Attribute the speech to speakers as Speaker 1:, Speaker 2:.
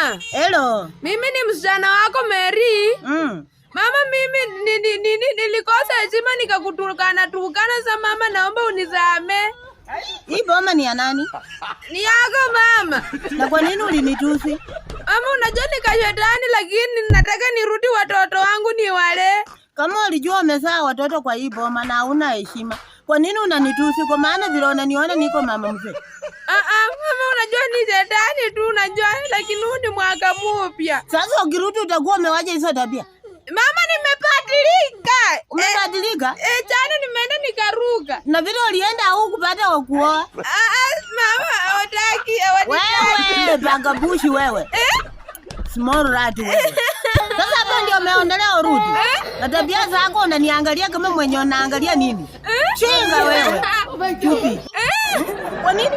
Speaker 1: Mama,
Speaker 2: Hello.
Speaker 1: Mimi ni msichana wako Mary. Mama, mimi nilikosa heshima nikakutukana tukana sa mama, naomba unisamee.
Speaker 2: Hii boma ni ya nani?
Speaker 1: Ni yako, mama.
Speaker 2: Na kwa nini ulinitusi?
Speaker 1: Mama, unajua ni kashetani, lakini nataka nirudi watoto wangu ni wale.
Speaker 2: Kama ulijua umezaa watoto kwa hii boma na hauna heshima, kwa nini unanitusi? Kwa maana vile unaniona niko mama mzee.
Speaker 1: Ah ah, mama, unajua ni shetani tu unajua, lakini huu ni mwaka mpya.
Speaker 2: Sasa ukirudi utakuwa umewacha hizo tabia.
Speaker 1: Mama, nimebadilika.
Speaker 2: Umebadilika?
Speaker 1: Eh, jana nimeenda nikaruka.
Speaker 2: Na vile ulienda hukupata wa kuoa.
Speaker 1: Ah ah, mama, hawataki, hawataki.
Speaker 2: Wewe pakabushi wewe.
Speaker 1: Eh?
Speaker 2: Small rat wewe. Sasa hapo ndio umeondelea urudi. Na tabia zako unaniangalia kama mwenye unaangalia nini? Chinga wewe. Chupi. Kwa nini?